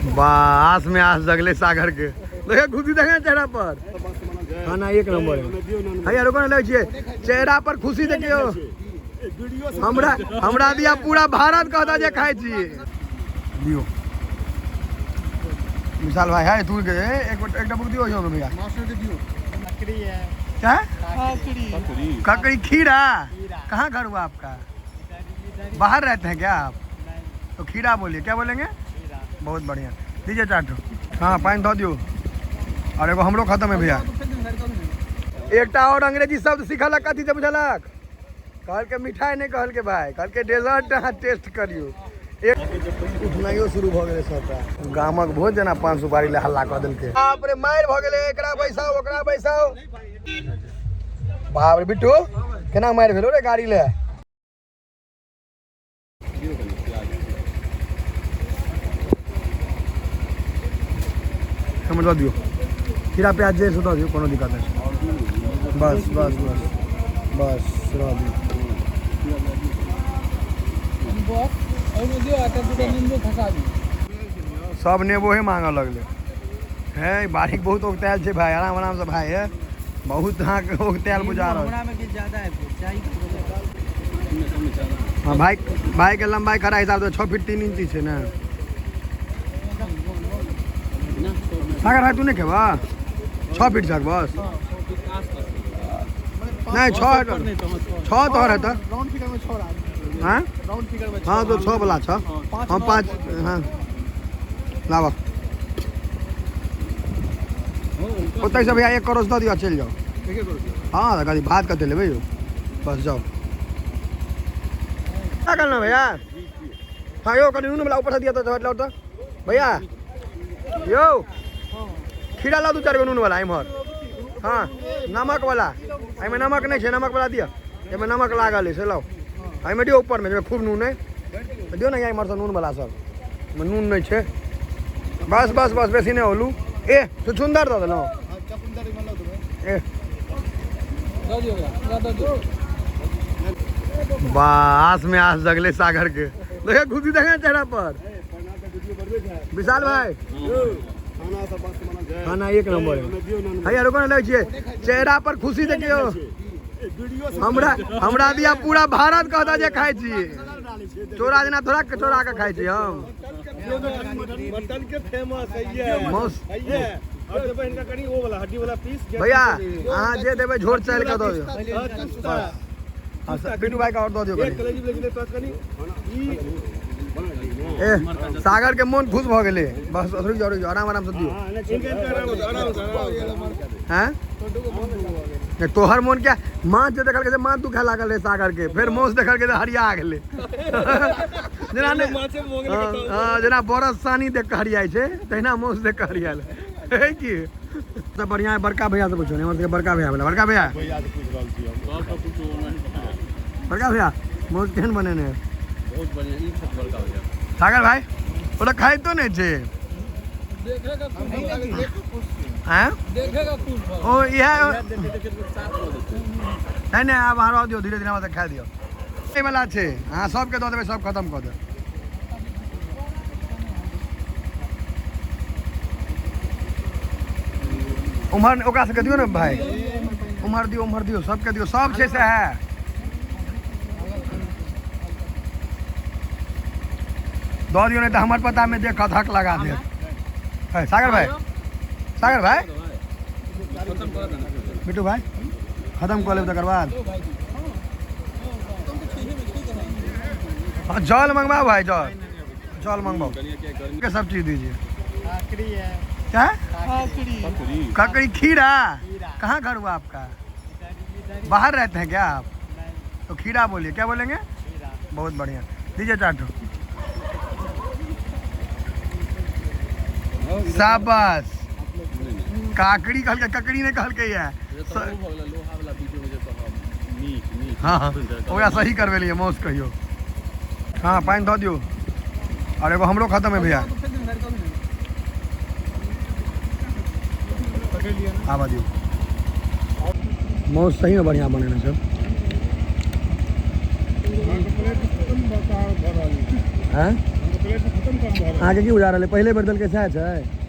वाह, आस में आस जगले सागर के। देखे खुशी, देखे चेहरा पर। खाना एक नंबर है। हैया रुको ने, लै छियै। चेहरा पर खुशी देखियौ। हमरा हमरा दिया पूरा भारत कहता जे खाइ छी। दियौ विशाल भाई है तू के एक एकटा बुक दियौ यौ भैया। ककड़ी है। क्या? ककड़ी। ककड़ी खीरा। कहाँ घर हुआ आपका? बाहर रहते हैं क्या आप? तो खीरा बोलिए, क्या बोलेंगे? बहुत बढ़िया, दीजिए चार ठो। हाँ, पानि दऽ दियौ। और एगो हमरो खत्म है भैया। एकटा और अंग्रेजी शब्द सिखलक। कथी से बुझलक? कहलके मिठाई नहि कहलके भाई, कहलके डेजर्ट अहाँ टेस्ट करियौ। एक उठनाइयो शुरू भऽ गेलै सबटा। गामक भोज जेना पान सुपारी ले हल्ला कऽ देलकै। बाप रे, मारि भऽ गेलै। एकरा बैसाउ, ओकरा बैसाउ। बाप रे, बिट्टू, केना मारि भेलो रे गाड़ी ले। हमर दऽ दियौ खीरा प्याज जे से दऽ दियौ, कोनो दिक्कत नहि छै। बस बस बस बस, रह दियौ। बस, ओहिमे दियौ आ दूटा नींबू खसा दियौ। सब नेबोहे मांगऽ लगलै। हे, बारिक बहुत औगतायल छै भाई। आराम आराम से भाई। है बहुत अहाँके औगतायल बुझा रहल। हमरा में किछु ज्यादा है, चाही। हाँ भाई, भाई के लंबाई खड़ा हिसाब से 6 फीट 3 इंची छै ने। सागर भाई, तू नहीं खेबा? 6 फीट छक बस। नहीं, छः छः तो रहता। राउंड फिगर में छः रहा। हाँ। राउंड फिगर में। हाँ, तो छः वाला छः। हम पाँच। हाँ, लाबऽ ओतहि से भैया। एक करोड़ दऽ दिअ, चलि जाउ। हाँ, तऽ कथी भात कते लेबै यौ? बस, जाउ। क्या करना भैया? हाँ यौ, कनि नून वाला ऊपर से दिया तो लाउ तऽ भैया। यौ, खीरा लाउ दू चारि गो नून वाला इम्हर। हाँ, नमक वाला। एहिमे नमक नहि छै, नमक वाला दिअ। एहिमे नमक लागल है से लाउ। एहिमे दियौ ऊपरमे, जाहिमे खूब नून अइ। तऽ दियौ ने इम्हरसँ नून वाला सब। एहिमे नून नहि छै। बस बस बस, बेसी नहि होलू। ए, छुछुन्दर दऽ देलहुँ। ए। दऽ दियौ ओकरा, दऽ दियौ। वाह, आस में आस जगले सागर के। देखे खुशी, देखे चेहरा पर। विशाल भाई, खाना एक नंबर है। हैया रुको ने, लै छियै। चेहरा पर खुशी देखियौ। हमरा हमरा दिया पूरा भारत कहता जे खाइ छी। चोरा जेना थोड़ा चोरा के खाइ छी हम। मटन के फेमस है। मौस। है और देबै हिनका कनि ओ वाला हड्डी वाला पीस। भैया, अहाँ जे देबै झोर चालि कऽ दऽ दियौ। हाँ, बिट्टू भाई के और दऽ दियौ कनि। कलेजी लेकिन तो कनि ई। ए, सागर के मोन खुश भऽ गेलै। बस, रुकि जाउ, रुकि जाउ, आराम आराम से दियौ। इनका इनका आराम से, आराम से, आराम से। हैं नहीं, तोहर मोन क्या? माछ जे देखलकै से माछ दुखाय लागल रहै सागर के, फेर माउस देखलकै तऽ हरिया गेलै जेना ने। माछे मोगल। हाँ, जेना बरस सानी देख कऽ हरियाइ छै, तहिना माउस देख कऽ हरियाल है। की सब बढ़िया है? बड़का भैया से पूछो ने, हमर सबके बड़का भैया भेलै। बड़का भैया। भैया से पूछ रहल छी हम। बड़का भैया, माउस केहन बनेने है? बहुत बढ़िया। ई छत बड़का भैया। सागर भाई, ओ तऽ खाइतो नहि छै। देखेगा खुश। आँय? देखेगा खुश भऽ। ओ इएह। देखे देखे तो साफ हो जेतै। नहि नहि, आब अहाँ रह दियौ, धीरे धीरे हमरा खाए दियौ। एहि वला छै, अहाँ सबके दऽ देबै, सब खतम कऽ देब। उम्हर ओकरा सबके दियौ ने भाई। उम्हर दियौ, उम्हर दियौ, सबके दियौ। सब छै सएह। दऽ दियौ, नहि तऽ हमर पतामे देख कऽ धक लगा देत। है, सागर भाई, सागर भाई। खत्म कर देना। बिट्टू भाई, खत्म कऽ लेब तकर बाद। हाँ, जल मंगवाओ भाई, जल जल मंगवाओ। गर्मी। के सब चीज दीजिए। ककड़ी है। क्या? ककड़ी। ककड़ी। ककड़ी खीरा। कहाँ घर हुआ आपका? बाहर रहते हैं क्या आप? तो खीरा बोलिए, क्या बोलेंगे? बहुत बढ़िया, दीजिए चार ठो। शाबाश। काकड़ी कहलकै, ककड़ी नहि कहलकै ये। ये तऽ ओ भऽ गेलै लोहा वाला वीडियो में जे कहब नीक नीक। हाँ, ओकरा सही करबेलियै मौस कहियो। हाँ, पानि दऽ दियौ। और एगो हमरो खत्म है भैया। आबऽ दियौ। मौस सही में बढ़िया बनेने छै। हैं? खत्म काम भऽ रहल। अहाँके की बुझा रहल है? पहिले बेर देलकै सएह छै?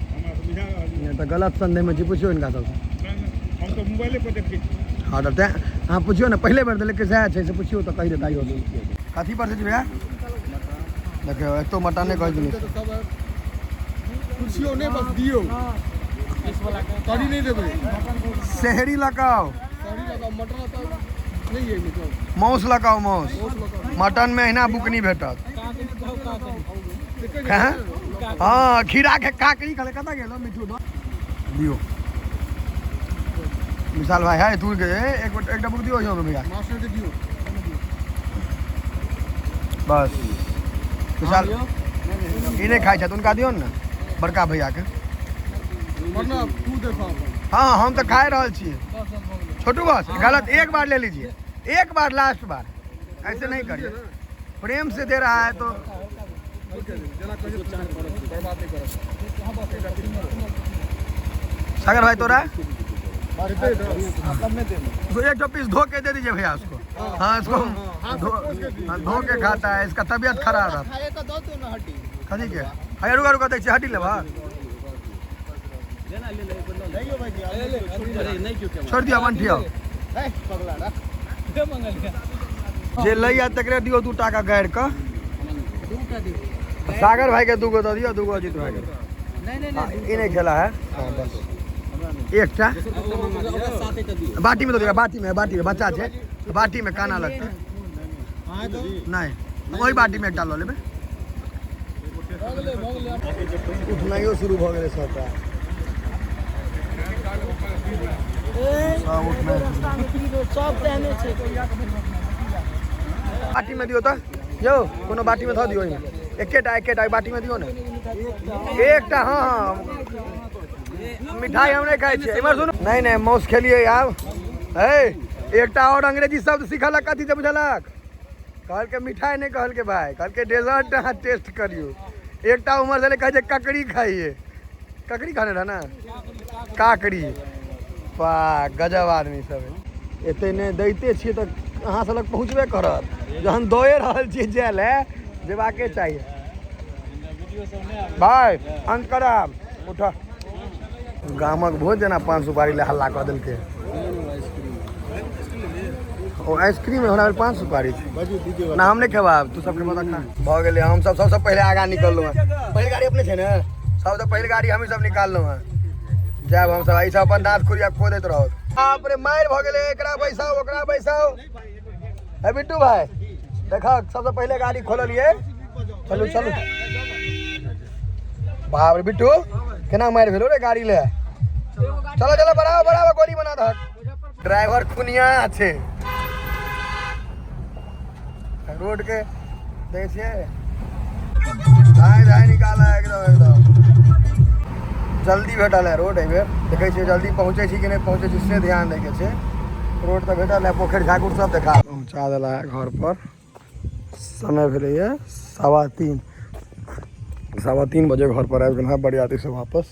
हमरा तऽ बुझा रहल नहि तऽ गलत संदेहमे छी, पुछियौ हिनका सबसँ। यऽ। हम तऽ मोबाइले पर देखै छी। हँ, तऽ तेँ अहाँ पुछियौ ने, पहिले बेर देलकै सएह छै से पुछियौ तऽ कहि देता। इहो कथी पर छै भैया? देखियौ, एतो मटने कहै छै। कुर्सियो नहि, बस दियौ, तरी नहि देबै। सेहरी लगाओ। तरी लगाओ, मटन तऽ नहि अइ मतलब। माउस लगाओ, माउस। मटन मे अहिना बुकनी भेटत। हैं? हँ, खीरा के काकड़ी खले। कतऽ गेलो मिठू? दऽ दियौ विशाल भाई। है तू के एक एकटा बुक दियौ इहो भैया। मास्टर के दियौ। बस विशाल, ई नहि खाइ छथि, हुनका दियौ ने बड़का भैया के। वरना तू देखा अपन। हाँ, हम तऽ खा रहल छियै। छोटू, बस गलत एक बार ले लीजिए, एक बार, लास्ट बार। ऐसे नहीं करिए, प्रेम से दे रहा है तो। जेना कहै छै, बर्बाद नहि करब। सागर भाई, तोरा हेतै तऽ। तो एक पीस धो के दे दीजिए भैया उसको। हाँ, इसको धो, हाँ, धो के खाता है, इसका तबीयत खराब है। खाए के दऽ दू ने हड्डी। कथी के? हैया, रुका रुका, दै छियै। हड्डी लेबा? छोड़ दियौ, अपन ठियाउ। पगला रख। जे लैया तकरे दियौ 2 टाका गाड़ि कऽ। सागर भाई के दूगो दऽ दियौ, दूगो अजीत भाई के। हाँ, ई नहीं खेला है। हाँ, बस एकटा बाटी में दऽ दियौ, बाटी में, बाटी में। बच्चा छै, बाटी में काना लगतै। नहि, ओहि बाटी में एकटा लऽ लेबै। उठनाइयो शुरू भऽ गेलै सबटा, सब उठनाइ। सब तेहने छै। बाटी में दियौ तऽ यौ, कोनो बाटी में धऽ दियौ ओहिमे। एकेटा, एकेटा ओहि बाटी में दियौ ने एकटा। हाँ हाँ, मिठाई हम नहि खाइ छियै। इम्हर सुनू। नहि नहि, माउस खेलियै आब। हे, एकटा आओर अंग्रेजी शब्द सिखलक। कथी से बुझलक? कहलकै मिठाई नहि कहलकै भाई, कहलकै डेजर्ट अहाँ टेस्ट करियौ। एकटा उम्हर छलै, कहै छै ककड़ी खाइए। ककड़ी खाने रह ना, काकड़ी। वाह, गजब आदमी सब है। एते नहि दैते छियै तऽ अहाँ सब लग पहुँचबे करत। जहन दए रहल छियै, जाय लए जेबाके चाहिए। भाय, अंत करब, उठ। गामक भोज जेना पान सुपारी लए हल्ला कऽ देलकै। ओ आइसक्रीम, हमरा भेल पान सुपारी छै। ना, हम नहि खेबाब, तू सबके मत खा। भऽ गेलै। हम सब सबसँ पहिले आगाँ निकललहुँ हँ। पहिल गाड़ी अपने छै ने, सबसँ पहिल गाड़ी हमही सब निकाललहुँ हँ। जायब हम सब, ई सब अपन दाँत खुरिया खोदैत रहत। बाप रे, मारि भऽ गेलै। एकरा बैसाउ, ओकरा बैसाउ। हे बिट्टू भाई, देखक, सबसँ पहिले गाड़ी खोललियै। चलू चलू। बाप रे, बिट्टू, केना मारि भेलो रे गाड़ी ले। चलो चलो, बढ़ाओ बढ़ाओ, गोली बना दहक। ड्राइवर खुनिया छै। रोड के देखै छियै, धाय धाय निकाला। एकदम एकदम जल्दी भेटल है रोड एहिबेर। देखै छियै जल्दी पहुँचै छी कि नहि पहुँचै छी, से ध्यान दैके छै। रोड तऽ भेटल है, पोखरि झाकुर सब देखा पहुँचा देला है घर पर। समय भेलैए 3:15, 3:15 बजे घर पर आबि गेलहुँ हँ बरियातीसँ वापस।